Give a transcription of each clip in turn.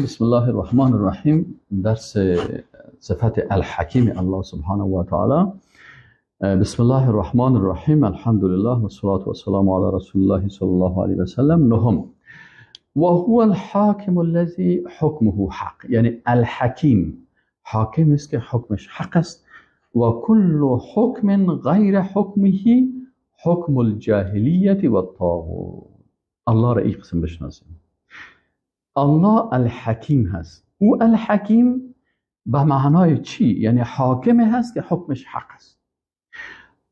بسم الله الرحمن الرحیم. درس صفت الحکیم الله سبحانه و تعالی. بسم الله الرحمن الرحیم. الحمد لله و الصلاة و السلام علی رسول الله صلی الله علیه و سلم. نهم، و هو الحاکم الذی حکمه حق، یعنی الحکیم حاکم است که حکمش حق است. و کل حکم غیر حکمه حکم الجاهلیت و الطاغوت. الله را این قسم بشناسیم. الله الحکیم هست. او الحکیم به معنای چی؟ یعنی حاکم هست که حکمش حق است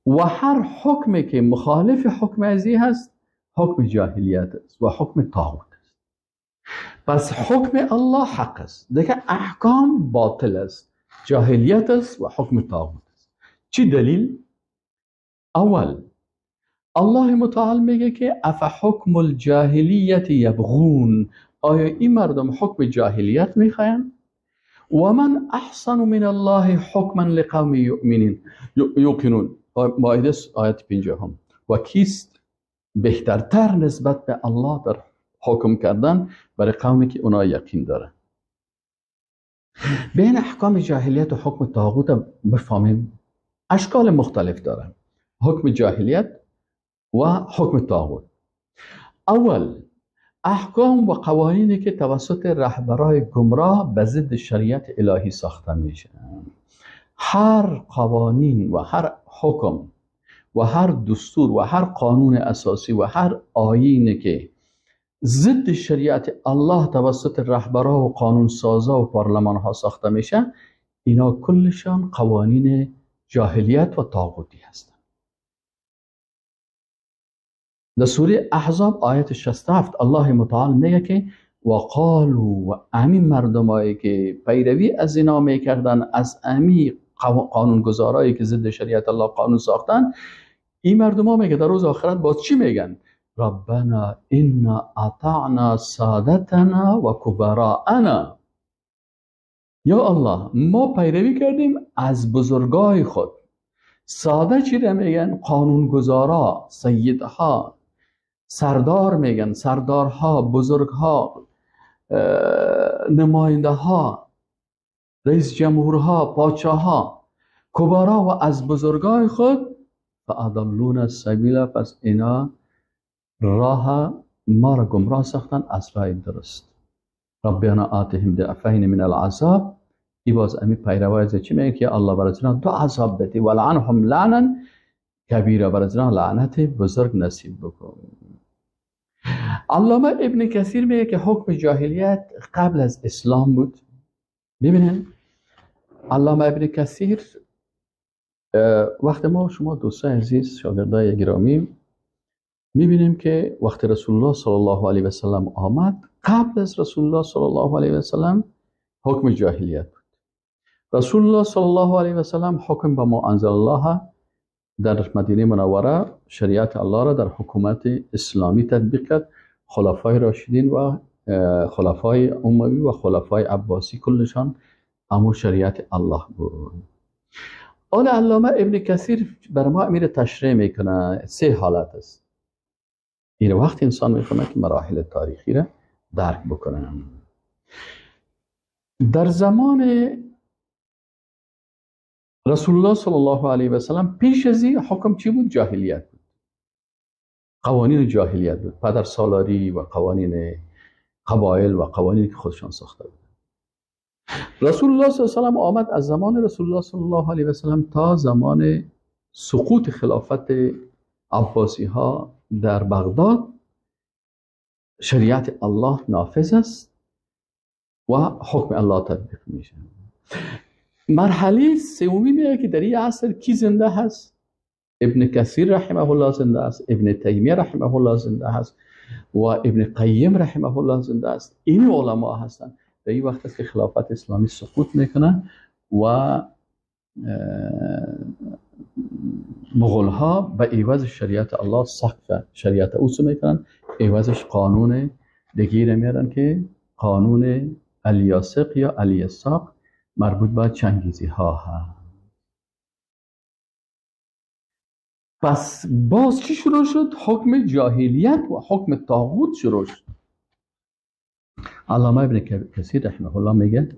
و هر حکمی که مخالف حکم ازی هست حکم جاهلیت است و حکم طاغوت است. پس حکم الله حق است، دیگه احکام باطل است، جاهلیت است و حکم طاغوت است. چی دلیل؟ اول، الله متعال میگه که اف حکم الجاهلیت یبغون، آیا این مردم حکم جاهلیت میخواین؟ و من احسن من الله حکما لقوم یؤمنین یوقنون. مائده آیت 50. و کیست بهترتر نسبت به الله در حکم کردن برای قومی که اونا یقین داره؟ بین احکام جاهلیت و حکم طاغوت بفهمیم اشکال مختلف داره، حکم جاهلیت و حکم طاغوت. اول، احکام و قوانینی که توسط رهبرای گمراه به ضد شریعت الهی ساخته میشه. هر قوانین و هر حکم و هر دستور و هر قانون اساسی و هر آیینی که ضد شریعت الله توسط رهبرا و قانون سازا و پارلمان ها ساخته میشه، اینا کلشان قوانین جاهلیت و طاغوتی هستند. در سوره احزاب آیت 67 الله متعال میگه که و قالوا، و امی مردمایی که پیروی از اینا میکردن، از امی قانونگذارایی که ضد شریعت الله قانون ساختن، این مردم ها میگه در روز آخرت باز چی میگن؟ ربنا انا اطعنا سادتنا و کبراءنا. یا الله، ما پیروی کردیم از بزرگای خود. ساده چی را میگن؟ قانونگذارا، سیدها، سردار میگن، سردارها، بزرگها، نماینده ها، رئیس جمهورها، پادشاهها، کبارا و از بزرگای خود. فاضلون السبیل، پس اینا راه ما را گمراه ساختن از راه درست. ربنا آتهم ضعفین من العذاب. ای باز امی پیروای از چی میگه که الله برای اینا دو عذاب بده، ولعنهم لعنا کبیره، برای اینا لعنت بزرگ نصیب بکن. علامه ابن کثیر میگه که حکم جاهلیت قبل از اسلام بود. ببینن علامه ابن کثیر، وقت ما شما دوستان عزیز شاگردای گرامی میبینیم که وقت رسول الله صلی الله علیه و سلم آمد، قبل از رسول الله صلی الله علیه و سلم حکم جاهلیت بود. رسول الله صلی الله علیه و سلم حکم به ما انزل الله در مدینه منوره، شریعت الله را در حکومت اسلامی تطبیق کرد. خلفای راشدین و خلفای اموی و خلفای عباسی کلشان امو شریعت الله بود. آن علامه ابن کثیر بر ما امیر تشریح میکنه سه حالت است. این وقت انسان میفهمه که مراحل تاریخی را درک بکنه. در زمان رسول الله صلی الله علیه و سلم پیش از این حکم چی بود؟ جاهلیت بود، قوانین جاهلیت بود، پدر سالاری و قوانین قبایل و قوانینی که خودشان ساخته بود. رسول الله صلی الله علیه و سلم آمد، از زمان رسول الله صلی الله علیه و سلم تا زمان سقوط خلافت عباسی ها در بغداد شریعت الله نافذ است و حکم الله تطبیق میشه. مرحله سومی میگه که در این عصر کی زنده هست؟ ابن کثیر رحمه الله زنده است، ابن تیمیه رحمه الله زنده است و ابن قیم رحمه الله زنده است. این علما هستند. در این وقت است که خلافت اسلامی سقوط میکنه و مغول ها به عوض شریعت الله سقف شریعت اوس میکنن، عوضش قانون دیگه میارن که قانون الیاسق یا الیساق مربوط به چنگیزی ها هست. پس باز چی شروع شد؟ حکم جاهلیت و حکم طاغوت شروع شد. علامه ابن کثیر رحمه الله میگه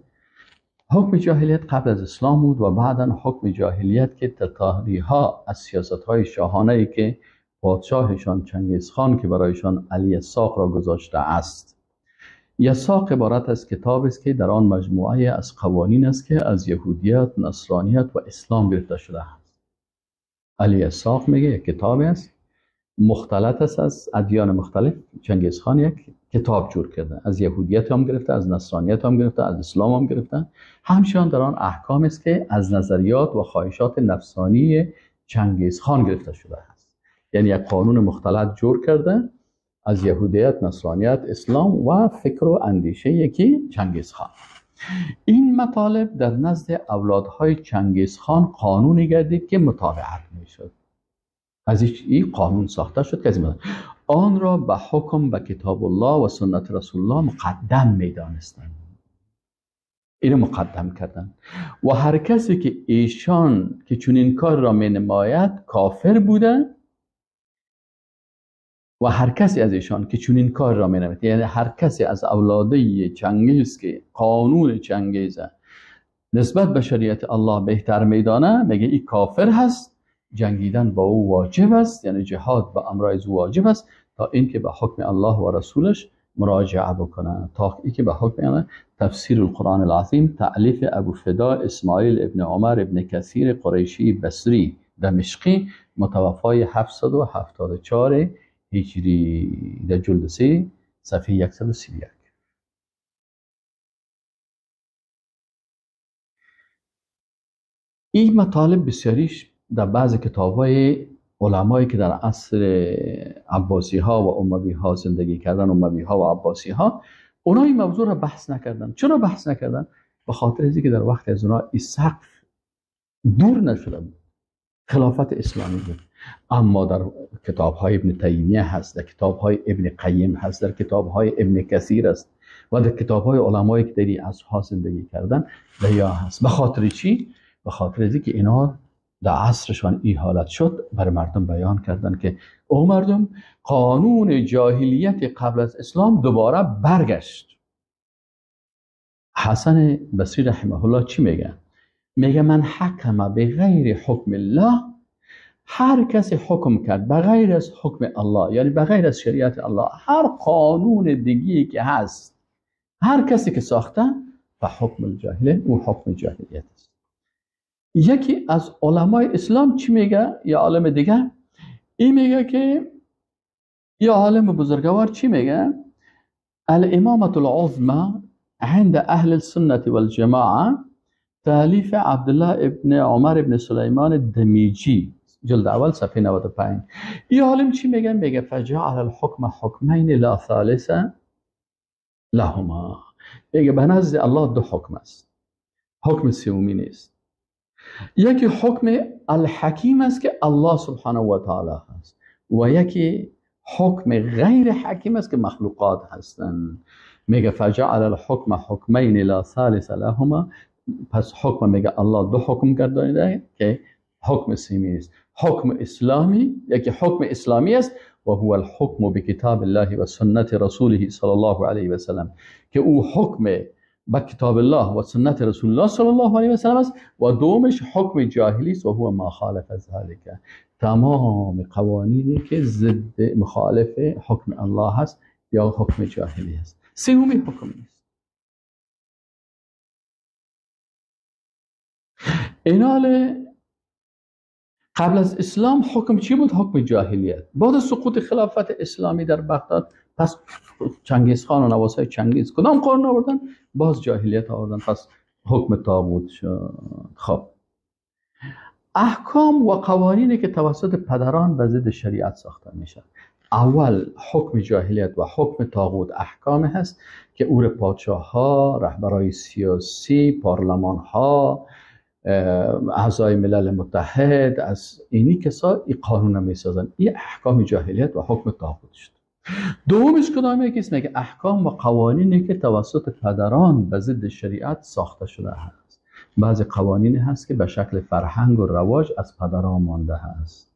حکم جاهلیت قبل از اسلام بود و بعدا حکم جاهلیت که تتاری ها از سیاست های شاهانه ای که پادشاهشان چنگیز خان که برایشان علی ساق را گذاشته است. یساق عبارت از کتاب است که در آن مجموعه از قوانین است که از یهودیت، نصرانیت و اسلام گرفته شده است. علی ساق میگه یک کتاب است مختلط است از ادیان مختلف. چنگیز خان یک کتاب جور کرده، از یهودیت هم گرفته، از نصرانیت هم گرفته، از اسلام هم گرفته. همچنان در آن احکام است که از نظریات و خواهشات نفسانی چنگیز خان گرفته شده است. یعنی یک قانون مختلط جور کرده از یهودیت، نصرانیت، اسلام و فکر و اندیشه یکی چنگیز خان. این مطالب در نزد اولادهای چنگیز خان قانونی گردید که متابعت میشد. از این قانون ساخته شد که آن را به حکم به کتاب الله و سنت رسول الله مقدم میدانستند. اینو مقدم کردن و هر کسی که ایشان که چنین کار را می نماید کافر بوده و هر کسی از ایشان که چنین کار را می نماید، یعنی هر کسی از اولاده چنگیز که قانون چنگیز نسبت به شریعت الله بهتر میدانه، میگه این کافر هست، جنگیدن با او واجب است، یعنی جهاد با امرای او واجب است تا اینکه به حکم الله و رسولش مراجعه بکنه، تا اینکه به حکم یعنی تفسیر القرآن العظیم تألیف ابو فدا اسماعیل ابن عمر ابن کثیر قریشی بصری دمشقی متوفای 774 هجری در جلد 3 صفحه 131. این مطالب بسیاریش در بعض کتاب‌های علمایی که در عصر عباسی ها و اموی ها زندگی کردن، اموی ها و عباسی ها، اونا این موضوع را بحث نکردن. چرا بحث نکردن؟ به خاطر اینکه در وقت از اونا این سقف دور نشده بود، خلافت اسلامی بود. اما در کتاب های ابن تیمیه هست، در کتاب های ابن قیم هست، در کتاب های ابن کثیر است و در کتاب های علمایی که در این عصرها زندگی کردن دیا هست. به خاطر چی؟ به خاطر اینکه اینا در عصرشان این حالت شد، بر مردم بیان کردن که او مردم قانون جاهلیت قبل از اسلام دوباره برگشت. حسن بصری رحمه الله چی میگه؟ میگه من حکم به غیر حکم الله، هر کسی حکم کرد به غیر از حکم الله، یعنی به غیر از شریعت الله، هر قانون دیگی که هست، هر کسی که ساخته، فحکم الجاهله، او حکم جاهلیت است. یکی از علمای اسلام چی میگه؟ یا عالم دیگه این میگه که یا عالم بزرگوار چی میگه؟ الامامة العظمى عند اهل السنة والجماعة تألیف عبدالله ابن عمر ابن سلیمان الدمیجی جلد اول صفحه 95. این عالم چی میگه؟ میگه فجعل الحکم حکمین لا ثالث لهما. میگه به نزد الله دو حکم است، حکم سومی نیست. یکی حکم الحکیم است که الله سبحانه و تعالی هست و یکی حکم غیر حکیم است که مخلوقات هستند. میگه فجعل الحکم حکمین لا ثالث لهما. پس حکم میگه الله دو حکم گردانیده که حکم سیمی است، حکم اسلامی، یکی حکم اسلامی است و هو الحکم بکتاب الله و سنت رسوله صلی الله علیه و سلم، که او حکم با کتاب الله و سنت رسول الله صلی الله علیه و سلم است، و دومش حکم جاهلی است و هو ما خالف ذلک، تمام قوانینی که ضد مخالف حکم الله هست یا حکم جاهلی است. سومی حکم نیست. اینال قبل از اسلام حکم چی بود؟ حکم جاهلیت. بعد از سقوط خلافت اسلامی در بغداد، پس چنگیز خان و نواسای چنگیز کدام قانون آوردن؟ باز جاهلیت آوردن، پس حکم طاغوت شد. خب احکام و قوانینی که توسط پدران به ضد شریعت ساخته میشه، اول حکم جاهلیت و حکم طاغوت احکام هست که او پادشاه ها، رهبرای سیاسی، پارلمان ها، اعضای ملل متحد، از اینی کسا این قانون میسازن. این احکام جاهلیت و حکم طاغوت شد. دومش کدام یکی است؟ میگه احکام و قوانینی که توسط پدران به ضد شریعت ساخته شده هست. بعضی قوانینی هست که به شکل فرهنگ و رواج از پدران مانده هست.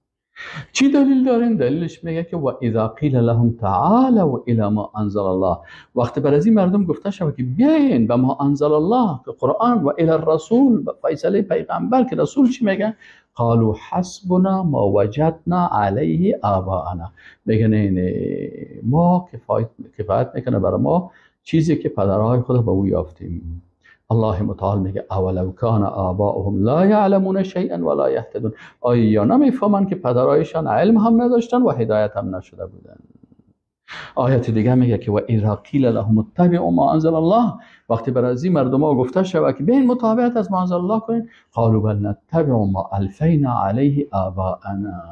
چی دلیل دارین؟ دلیلش میگه که و اذا قیل لهم تعالوا الى ما انزل الله، وقتی بر از این مردم گفته شود که بیاین به ما انزل الله، که قرآن، و الی الرسول، به فیصله پیغمبر که رسول چی میگه؟ قالوا حسبنا ما وجدنا علیه آباءنا. میگه نه نه، ما کفایت میکنه برای ما چیزی که پدرهای خود به او یافتیم. الله متعال میگه اولو کان آباؤهم لا یعلمون شیئا ولا یهتدون. آیا یا نمیفهمن که پدرایشان علم هم نداشتن و هدایت هم نشده بودن؟ آیت دیگه میگه که و اذا قیل لهم اتبعوا ما انزل الله، وقتی بر از این مردم ها گفته شود که بیاین متابعت از ما انزل الله کنین، قالوا بل نتبع ما الفینا علیه آباءنا.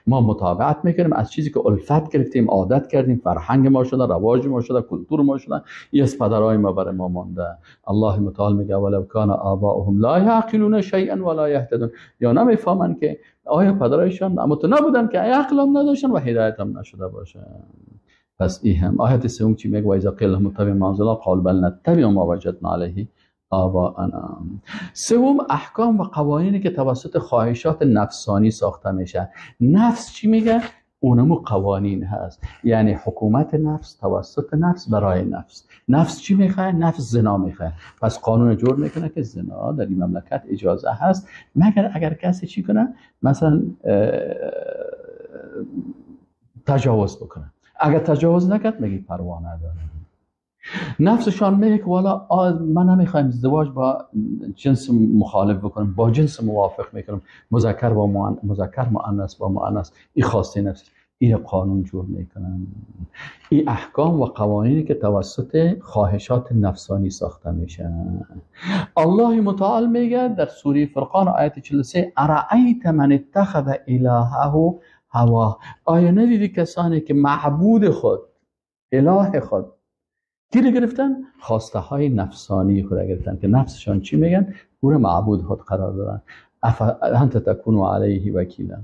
ما متابعت میکنیم از چیزی که الفت گرفتیم، عادت کردیم، فرهنگ ما شده، رواج ما شده، کلتور ما شده، این از پدرای ما برای ما مانده. الله متعال میگه ولو کان آباؤهم لا یعقلون شیئا ولا یهتدون. یا نمیفهمن که آیا پدرایشان اما تو نبودن که عقل هم نداشتن و هدایت هم نشده باشه. پس این هم آیت سوم چی میگه؟ و اذا قیل لهم اتبعوا ما انزل الله قالوا بل نتبع ما وجدنا علیه آباءنا. سوم، احکام و قوانینی که توسط خواهشات نفسانی ساخته میشه. نفس چی میگه؟ اونمو قوانین هست، یعنی حکومت نفس توسط نفس برای نفس. نفس چی میخواه؟ نفس زنا میخواه. پس قانون جور میکنه که زنا در این مملکت اجازه هست، مگر اگر کسی چی کنه؟ مثلا تجاوز بکنه. اگر تجاوز نکرد میگه پروا نداره. نفسشان میگه که والا من نمیخوایم ازدواج با جنس مخالف بکنم، با جنس موافق میکنم، مذکر با مذکر، مؤنث با مؤنث. این خواسته نفس، این قانون جور میکنن. این احکام و قوانینی که توسط خواهشات نفسانی ساخته میشن. الله متعال میگه در سوره فرقان آیت 43 ارأیت من اتخذ الهه هوا. آیا ندیدی کسانی که معبود خود، اله خود کی رو گرفتن؟ خواسته های نفسانی خود گرفتن که نفسشان چی میگن؟ او رو معبود خود قرار دادن. انت تکون علیه وکیلا.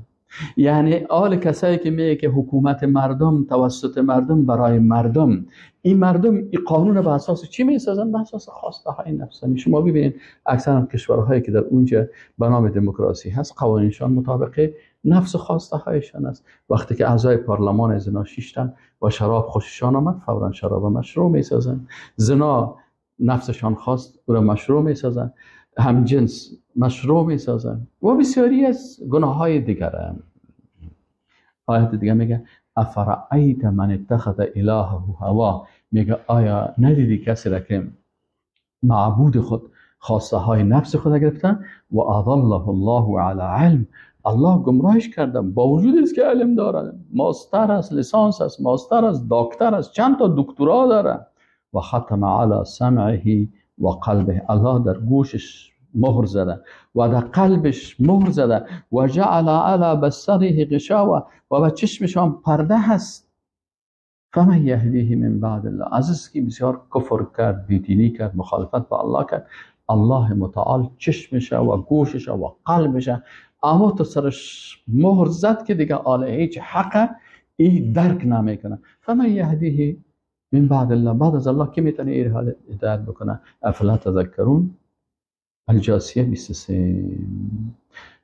یعنی آل کسایی که میگه که حکومت مردم توسط مردم برای مردم، این مردم این قانون به اساس چی میسازن؟ به اساس خواسته های نفسانی. شما ببینید اکثر کشورهایی که در اونجا به نام دموکراسی هست، قوانینشان مطابق نفس خواسته هایشان است. وقتی که اعضای پارلمان زنا شیشتن و شراب خوششان آمد، فورا شراب مشروع میسازن. زنا نفسشان خواست، او را مشروع میسازن. همجنس مشروع میسازن و بسیاری از گناه های دیگر. آیت دیگه میگه افرأیت من اتخذ الهه هوا. میگه آیا ندیدی کسی را که معبود خود خواسته های نفس خود گرفتن؟ و اضله الله علی علم. الله گمراهش کردم با وجود است که علم داره، ماستر است، لیسانس است، ماستر است، دکتر است، چند تا دکترا داره. و ختم علی سمعه و قلبه. الله در گوشش مهر زده و در قلبش مهر زده. و جعل علی بصره غشاوه، و به چشمش هم پرده هست. فمن یهدیه من بعد الله. عزیز که بسیار کفر کرد، بیدینی کرد، مخالفت با الله کرد، الله متعال چشمش و گوشش و قلبش اما تو سرش مهر زد که دیگه آله هیچ حق ای درک نمیکنه. فمن یهدیه من بعد الله. بعد از الله کی میتونه این حال هدایت بکنه؟ افلا تذکرون. الجاسیه 23.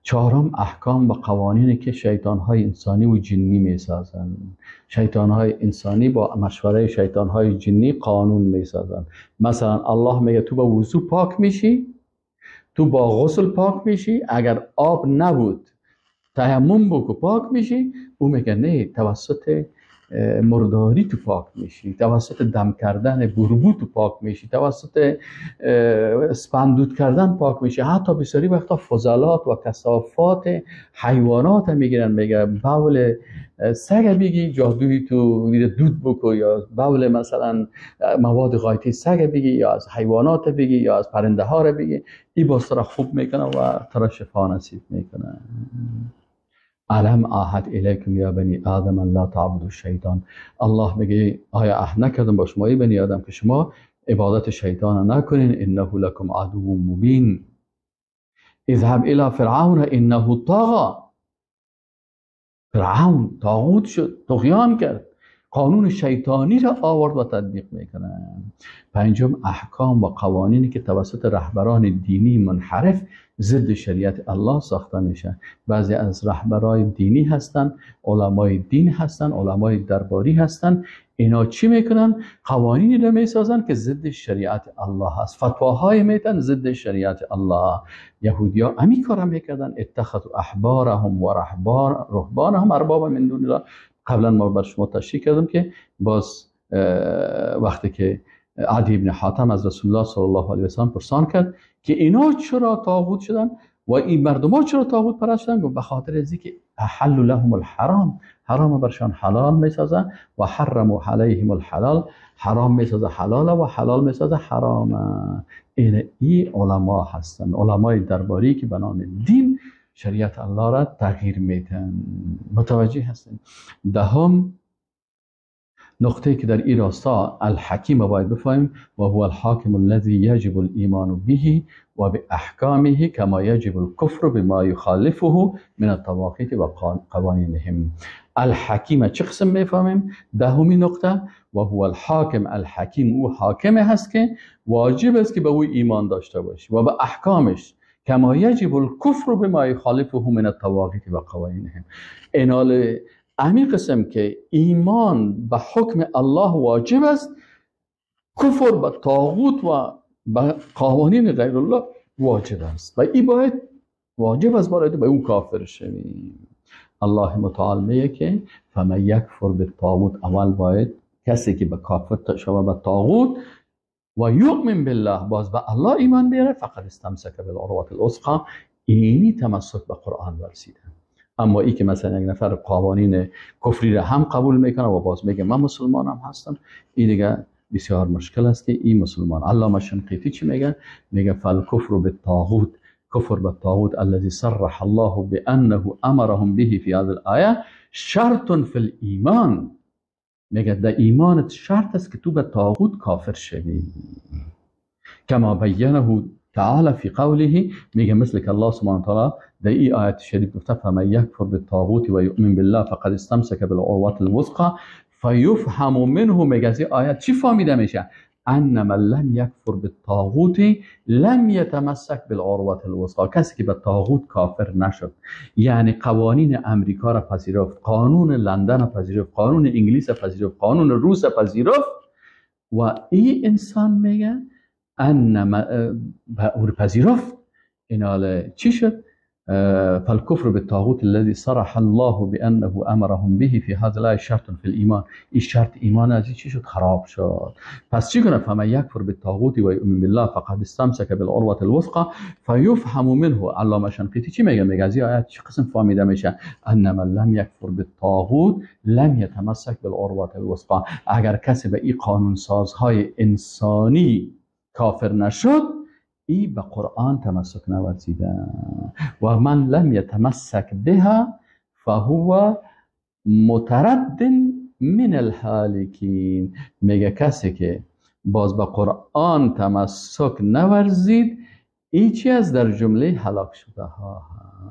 چهارم، احکام و قوانینی که شیطان‌های انسانی و جنی میسازند. شیطان‌های انسانی با مشوره شیطان‌های جنی قانون میسازند. مثلا الله میگه تو با وضو پاک میشی، تو با غسل پاک میشی، اگر آب نبود تیمم بکو پاک میشی. او میگه نه، توسط مرداری تو پاک میشی، توسط دم کردن بربو تو پاک میشی، توسط اسپندود کردن پاک میشی. حتی بسیاری وقتا فضلات و کثافات حیوانات میگیرن، میگه بول سگ بگی جادوی تو دود بکو، یا بول مثلا مواد غایطی سگ بگی، یا از حیوانات بگی، یا از پرنده ها رو بگی. این باز را خوب میکنه و ترا شفا نصیب میکنه. الم عهد الیکم یا بنی آدم لا تعبدوا الشیطان. الله میگه آیا عهد نکردم با شما ای بنی آدم که شما عبادت شیطان نکنین؟ انه لکم عدو مبین. اذهب الی فرعون انه طغی. فرعون طاغوت شد، طغیان کرد. قانون شیطانی را آورد و تطبیق میکنن. پنجم، احکام و قوانینی که توسط رهبران دینی منحرف ضد شریعت الله ساخته میشه. بعضی از رهبرای دینی هستن، علمای دین هستن، علمای درباری هستن، اینا چی میکنن؟ قوانینی رو میسازن که ضد شریعت الله هست، فتواهای میتن ضد شریعت الله. یهودیا امی کارا میکردن، اتخذوا احبارهم و رهبانهم اربابا من دون الله. قبلا ما بر شما تشریح کردم که باز وقتی که عدی ابن حاتم از رسول الله صلی الله علیه و سلم پرسان کرد که اینا چرا طاغوت شدن و این مردم ها چرا طاغوت پرست شدن، گفت به خاطر از اینکه احل لهم الحرام، حرام برشان حلال میسازن و حرموا علیهم الحلال، حرام میسازه حلال و حلال میسازه حرام. این علما هستن، علمای درباری که به نام دین شریعت الله را تغییر میدن. متوجه هستن؟ دهم نقطه که در این راستا الحکیم باید بفهمیم، و هو الحاکم الذي يجب الایمان به و باحکامه کما يجب الكفر بما يخالفه من الطواغیت و قوانینهم. الحکیم چه قسم میفهمیم؟ دهمی نقطه، و هو الحاکم الحکیم، او حاکم هست که واجب است که به او ایمان داشته باشی و به احکامش، کما یجب الكفر بما يخالفه من الطواغیت و قوانینهم. اینال امی قسم که ایمان به حکم الله واجب است، کفر به طاغوت و به قوانین غیر الله واجب است و این باید واجب است برای به اون کافر شویم. الله متعال میگه که فمن یکفر بالطاغوت، اول باید کسی که به کافر شوه به طاغوت و یؤمن بالله، باز به الله ایمان بیاره، فقد استمسک بالعروة الوثقی، اینی تمسک به قرآن ورزیده. اما ای که مثلا یک نفر قوانین کفری را هم قبول میکنه و باز میگه من مسلمانم هستم، این دیگه بسیار مشکل است که این مسلمان. علامه شنقیطی چی میگه؟ میگه فالکفر بالطاغوت، کفر بالطاغوت الذي صرح الله بانه امرهم به في هذه الآیه شرط في الایمان. میگه در ایمانت شرط است که تو به طاغوت کافر شوی. کما بینه تعالی فی قوله، میگه مثل که الله سبحانه و تعالی در این آیت شریف گفته فمن یکفر بالطاغوت و یؤمن بالله فقد استمسک بالعروة الوثقی فیفهم منه. میگه از این آیت چی فهمیده میشه؟ ان من لم یکفر بالطاغوت لم یتمسک بالعروة الوثقی. کسی که به طاغوت کافر نشد، یعنی قوانین امریکا را پذیرفت، قانون لندن را پذیرفت، قانون انگلیس را پذیرفت، قانون روس را پذیرفت، و این انسان میگه ان او پذیرفت، این حالا چی شد؟ فالكفر بالطاغوت الذي صرح الله بانه امرهم به في هذا لا شرط في الايمان. این شرط ایمان از چی شد؟ خراب شد. پس چی کنه؟ فمن یکفر بالطاغوت و یؤمن بالله فقد استمسک بالعروة الوثقى فیفهم منه. علامه شنقیطی چی میگه؟ میگه از این آیت چی قسم فهمیده میشه؟ ان من لم یکفر بالطاغوت لم یتمسک بالعروة الوثقى. اگر کسی به این قانون سازهای انسانی کافر نشد، ای به قرآن تمسک نورزیده. و من لم یتمسک بها فهو مترد من الهالکین. میگه کسی که باز به قرآن تمسک نورزید، ای چی از در جمله هلاک شده ها.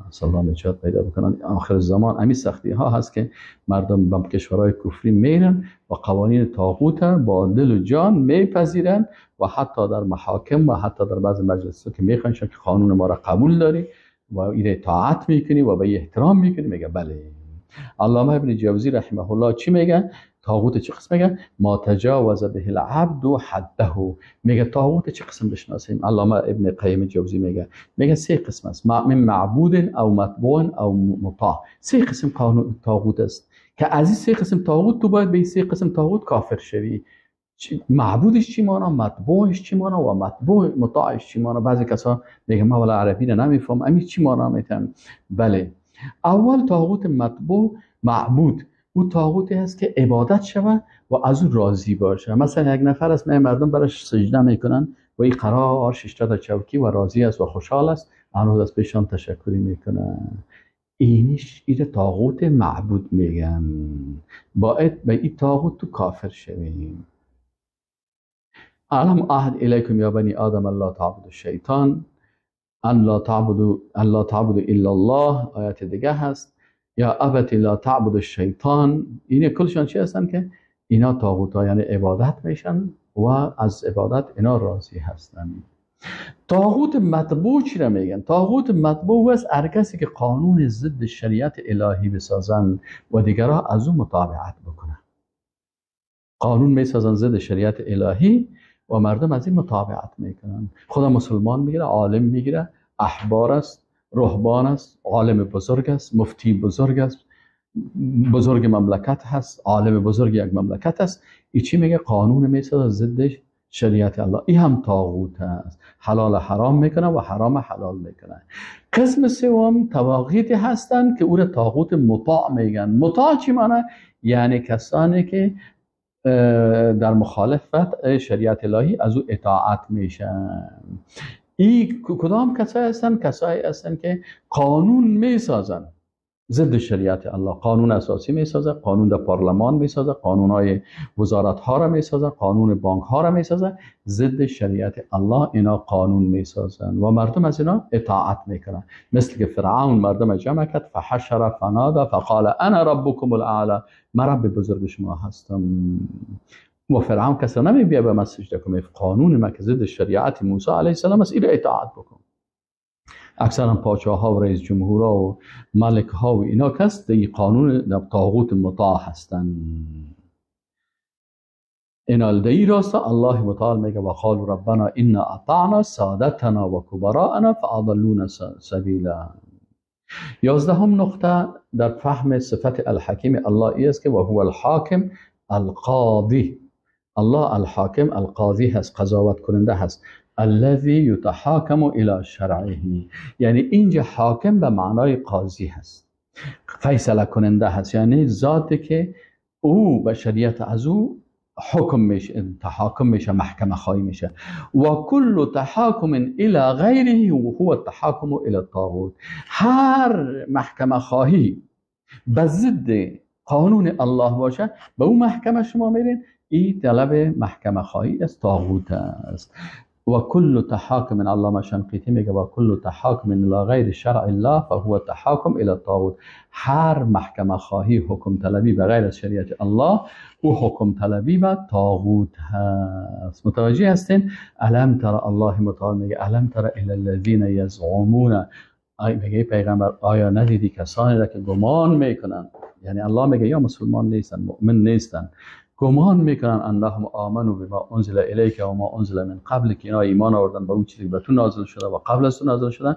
سلام نجات پیدا بکنن. آخر زمان امی سختی ها هست که مردم به کشورهای کفری میرن و قوانین طاغوت با دل و جان میپذیرن و حتی در محاکم و حتی در بعض مجلس ها که میخوان که قانون ما را قبول داری و ایره اطاعت میکنی و به احترام میکنی، میگه بله. علامه ابن جوزی رحمه الله چی میگه؟ طاغوت چه قسم میگه؟ ما تجاوز به العبد حده. میگه طاغوت چه قسم بشناسیم؟ علامه ابن قیم جوزی میگه، میگه سه قسم است، من معبود او متبوع او مطاع. سه قسم قانون طاغوت است که از این سه قسم طاغوت تو باید به این سه قسم طاغوت کافر شوی. معبودش چی مانا، متبوعش چی مانا و متبوع مطاعش چی مانا. بعضی کسا میگه ما ولا عربی نمیفهم، امی چی مانا میتم. بله، اول طاغوت متبوع معبود، او طاغوتی هست که عبادت شود و از او راضی باشه. مثلا یک نفر است، مردم براش سجده میکنن و این قرار ششته در چوکی و راضی است و خوشحال است، هنوز از پیشان تشکری میکنه. اینش ایره طاغوت معبود میگن. باید به این طاغوت تو کافر شویم. الم عهد الیکم یا بنی آدم الله تعبدوا الشیطان ان لا تعبدوا ان لا تعبدوا الا الله. آیات دیگه هست، یا ابت لا تعبد الشیطان. این کلشان چی هستن که اینا طاغوت ها یعنی عبادت میشن و از عبادت اینا راضی هستن. طاغوت مطبوع چی را میگن؟ طاغوت مطبوع است هر کسی که قانون ضد شریعت الهی بسازن و دیگرها از او متابعت بکنن. قانون میسازن ضد شریعت الهی و مردم از این متابعت میکنن. خدا مسلمان میگیره، عالم میگیره، احبار است، رهبان است، عالم بزرگ است، مفتی بزرگ است، بزرگ مملکت هست، عالم بزرگ یک مملکت است. ای چی میگه؟ قانون میسازه ضد شریعت الله. ای هم طاغوت است، حلال حرام میکنه و حرام حلال میکنه. قسم سوم طواغیتی هستند که او را طاغوت مطاع میگن. مطاع چی معنی؟ یعنی کسانی که در مخالفت شریعت الهی از او اطاعت میشن. ای کدام کسایی هستند؟ کسایی هستند که قانون میسازن ضد شریعت الله. قانون اساسی میسازه، قانون در پارلمان میسازه، قانون های وزارت ها را میسازه، قانون بانک ها را میسازه، ضد شریعت الله اینا قانون میسازن و مردم از اینا اطاعت میکنن. مثل که فرعون مردم جمع کرد، فحشر فنادى فقال انا ربکم الاعلى، من رب بزرگ شما هستم. و فرعون کسی نمیبیه به من سجده کنه، قانون ما که ضد شریعت موسی علیه السلام است، اینا اطاعت بکن. اکثرا پادشاه ها و رئیس جمهورها و ملک ها و اینا کس دی قانون طاغوت مطاع هستن. اینا دی راستا الله متعال میگه و قالوا ربنا انا اطعنا سادتنا و کبراءنا فاضلونا سبیلا. 11 نقطه در فهم صفت الحکیم الله ای است که و هو الحاکم القاضی. الله الحاکم القاضی هست، قضاوت کننده هست. الذي يتحاكم الى شرعه، یعنی اینجا حاکم به معنای قاضی هست، فیصله کننده هست، یعنی ذاتی که او به شریعت از او حکم میشه، تحاکم میشه، محکمه خواهی میشه. و کل تحاکم الى غیره هو التحاکم الى الطاغوت. هر محکمه خواهی به ضد قانون الله باشه، به او محکمه شما میرین، این طلب محکمه خواهی از طاغوت است. و کل تحاکم، علامه شنقیطی میگه و کل تحاکم الى غیر شرع الله فهو تحاکم الى الطاغوت. هر محکمه خواهی حکم طلبی به غیر از شریعت الله، او حکم طلبی و طاغوت هست. متوجه هستین؟ الم تر، الله متعال میگه الم تر الی الذین یزعمون، میگه پیغمبر آیا ندیدی کسانی را که گمان میکنن، یعنی الله میگه یا مسلمان نیستن، مؤمن نیستن، گمان میکنن انهم آمنوا بما انزل الیک و ما انزل من قبل، که اینا ایمان آوردن به اون چیزی که به تو نازل شده و قبل از تو نازل شدن.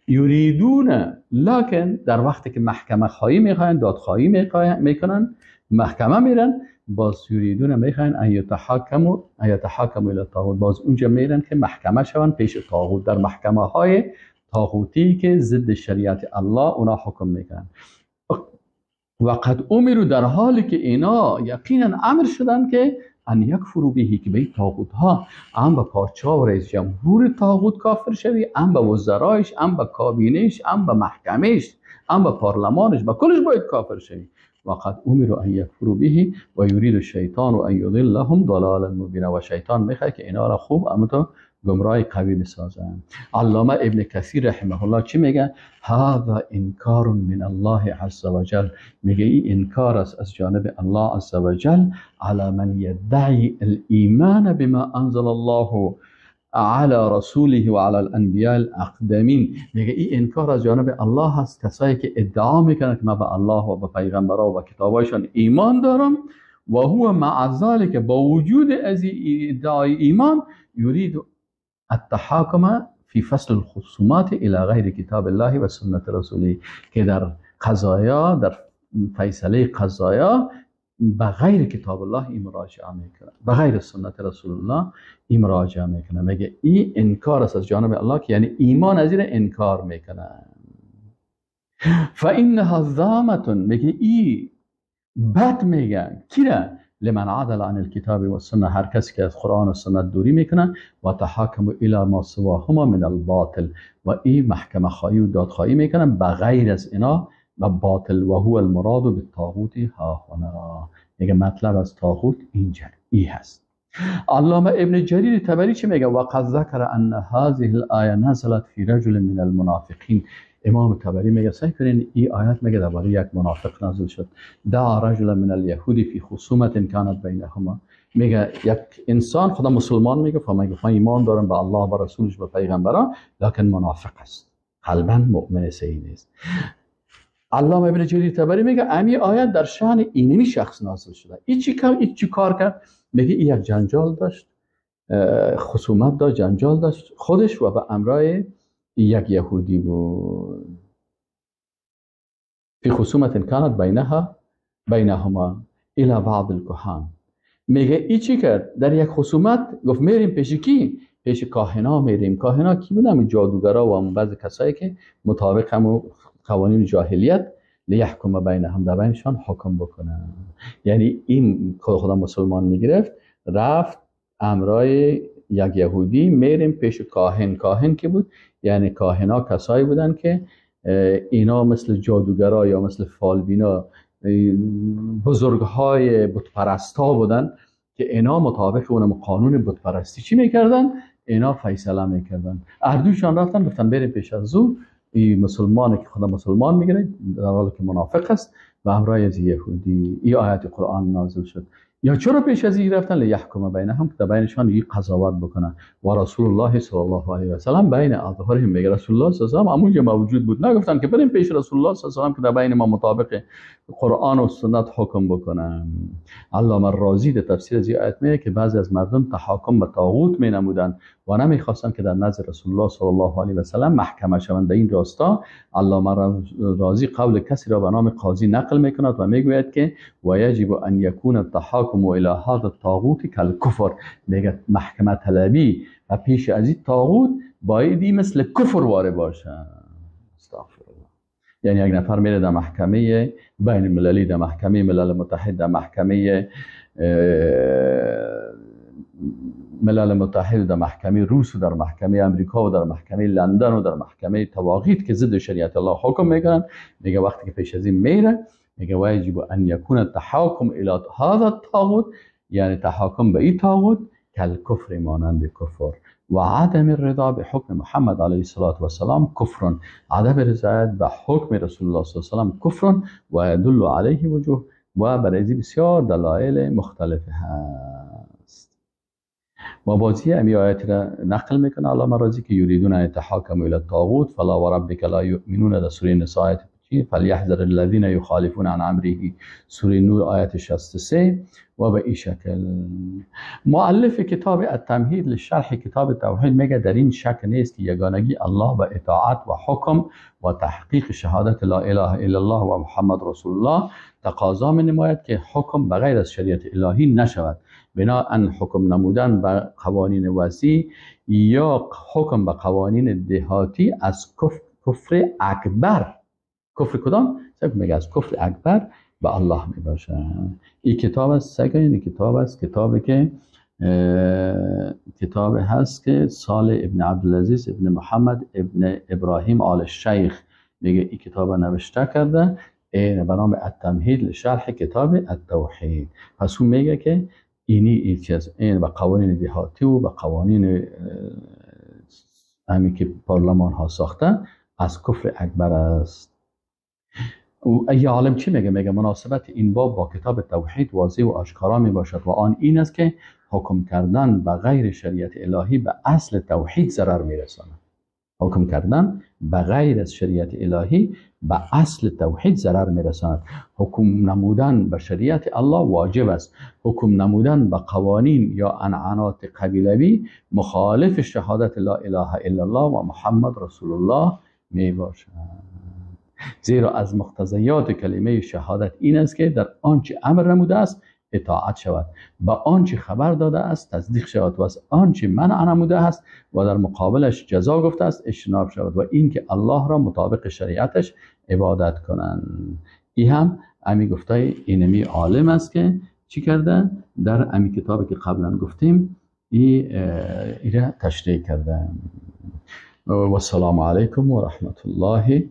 یریدون، لکن در وقتی که محکمه خواهی میخواین، دادخواهی میکنن، محکمه میرن، باز یریدون میخواین ان یتحاکموا الی الطاغوت، باز اونجا میرن که محکمه شون پیش طاغوت، در محکمه های طاغوتی که ضد شریعت الله اونا حکم میکنن. و قد امروا، در حالی که اینا یقینا امر شدن که ان یکفروا به، که به طاغوت ها، ام به پادشاه و رئیس جمهور طاغوت کافر شوی، ام به وزرایش، ام به کابینش، ام به محکمهش، ام به پارلمانش، به کلش باید کافر شوی. و قد امروا ان یکفروا به و یرید الشیطان ان یضلهم ضلالا مبینا، و شیطان میخواد که اینا را خوب اما تو گمراه قوی بسازن. علامه ابن کثیر رحمه الله چی میگه؟ هذا انکار من الله عز وجل، میگه این انکار است از جانب الله عز وجل علی من یدعی الایمان بما انزل الله علی رسوله و علی الانبیاء الاقدمین. میگه این انکار از جانب الله هست، کسایی که ادعا میکنن که من به الله و به پیغمبرها و به کتابایشان ایمان دارم، و هو مع ذلك، با وجود از ادعای ایمان، یرید التحاکم فی فصل الخصومات الى غیر کتاب الله و سنت رسوله، که در قضایا، در فیصله قضایا به غیر کتاب الله این مراجعه میکنه، به غیر سنت رسول الله این مراجعه میکنه. میگه این انکار است از جانب الله، که یعنی ایمان از این انکار میکنه. فانها ذامه، میگه این بد میگن کی را؟ لمن عدل عن الكتاب والسنه، هر کسی که از قرآن و سنت دوری میکنه، و تحاکم الى ما سواهما من الباطل، و این محکمه خواهی و دادخواهی میکنن به غیر از اینا و باطل، و هو المراد بالطاغوت ها هنا. میگه مطلب از طاغوت اینجا ای هست. علامه ابن جریر طبری چی میگه؟ وقد ذکر ان هذه الآیه نزلت فی رجل من المنافقین. امام طبری میگه سعی کنین این آیت میگه درباره یک منافق نازل شد. دعا رجل من الیهود فی خصومت کانت بینهما. میگه یک انسان خدا مسلمان میگه، فمیگه من ایمان دارم به الله و رسولش و پیغمبران، لکن منافق است، قلبا مؤمن صحیح نیست. علامه ابن جریر طبری میگه امی آیت در شأن اینمی شخص نازل شده. این چی کار کرد؟ میگه این یک جنجال داشت، خصومت داشت، جنجال داشت خودش و به امرای یک یهودی بود. فی خصومت کانت بینهما الی بعض الکهان. میگه ای چی کرد؟ در یک خصومت گفت میریم پیش کی؟ پیش کاهنا میریم. کاهنا کی بودن؟ جادوگرا و هم بعض کسایی که مطابق هم قوانین جاهلیت لیحکم بینهم، در بینشان حکم بکنن. یعنی این خدا مسلمان میگرفت، رفت امرای یک یهودی، میریم پیش کاهن. کاهن کی بود؟ یعنی کاهنا کسایی بودن که اینا مثل جادوگرا یا مثل فالبینا، بزرگهای بتپرستا بودن که اینا مطابق اونم قانون بتپرستی چی میکردن؟ اینا فیصله میکردن. اردوشان رفتن گفتن بریم پیش از او، این مسلمانی که خدا مسلمان میگیره در حالی که منافق است و همراه از یهودی. این آیت قرآن نازل شد. یا چرا پیش از این رفتن؟ لیحکم بینهم، که در بینشان یک قضاوت بکنن. و رسول الله صلی الله علیه و سلم بین اظهارهم، میگه رسول الله صلی الله علیه و سلم همونجا موجود بود. نگفتن که بریم پیش رسول الله صلی الله علیه و سلم که در بین ما مطابق قرآن و سنت حکم بکنن. علامه رازی در تفسیر از این آیت میگه که بعضی از مردم تحاکم به طاغوت مینمودند و نمیخواستند که در نزد رسول الله صلی الله علیه و سلم محکمه شوند. در این راستا علامه رازی قول کسی را به نام قاضی نقل میکند و میگوید که و یجب ان یکون التحاکم الى هذا الطاغوت کالکفر. میگه محکمه طلبی و پیش از این طاغوت بایدی مثل کفر واره باشه. استغفر الله. یعنی یک نفر میره در محکمه بین المللی، در محکمه ملل متحد، در محکمه ملل متحد، در محکمه روس و در محکمه امریکا و در محکمه لندن و در محکمه تواغیت که ضد شریعت الله حکم میکنن. میگه وقتی که پیش از این میره، میگه واجب ان یکون التحاکم الى هذا الطاغوت، یعنی تحاکم به این طاغوت کالکفر، مانند کفر. و عدم الرضا به حکم محمد علیه الصلاة والسلام کفر، عدم رضایت به حکم رسول الله صلی الله علیه و سلم کفر و یدل علیه وجوه، و برای بسیار دلایل مختلف هست. و بازی امی آیت را نقل میکنه علامه رازی که یریدون ان یتحاکموا الی الطاغوت فلا وربک لا یؤمنون، در سوره نساء آیت فلیحذر الذین یخالفون عن امره، سوره نور آیت 63. و به این شکل مؤلف کتاب التمهید لشرح کتاب توحید میگه در این شک نیست که یگانگی الله و اطاعت و حکم و تحقیق شهادت لا اله الا الله و محمد رسول الله تقاضا می نماید که حکم بغیر از شریعت الهی نشود. بناءً حکم نمودن به قوانین وضعی یا حکم به قوانین دهاتی از کفر اکبر، کفر کدام؟ میگه از کفر اکبر به الله می باشه. این کتاب است، این کتاب است، کتابی که کتاب هست که سال ابن عبدالعزیز ابن محمد ابن ابراهیم آل شیخ میگه این کتاب نوشته کرده، این به نام التمهید لشرح کتاب التوحید. پس اون میگه که اینی این چیز، این به قوانین دهاتی و به قوانین همی که پارلمان ها ساخته از کفر اکبر است. ای عالم چی میگه؟ میگه مناسبت این باب با کتاب توحید واضح و آشکارا می باشد و آن این است که حکم کردن به غیر شریعت الهی به اصل توحید ضرر میرساند. حکم کردن به غیر از شریعت الهی به اصل توحید ضرر میرساند. حکم نمودن به شریعت الله واجب است. حکم نمودن به قوانین یا عنعنات قبیلوی مخالف شهادت لا اله الا الله و محمد رسول الله می باشد. زیرا از مقتضیات کلمه شهادت این است که در آنچه امر نموده است اطاعت شود، با آنچه خبر داده است تصدیق شود و از آنچه منع نموده است و در مقابلش جزا گفته است اجتناب شود و اینکه الله را مطابق شریعتش عبادت کنند. این هم امی گفته اینمی عالم است که چی کرده در امی کتابی که قبلا گفتیم ای را تشریح کرده. و السلام علیکم و رحمت الله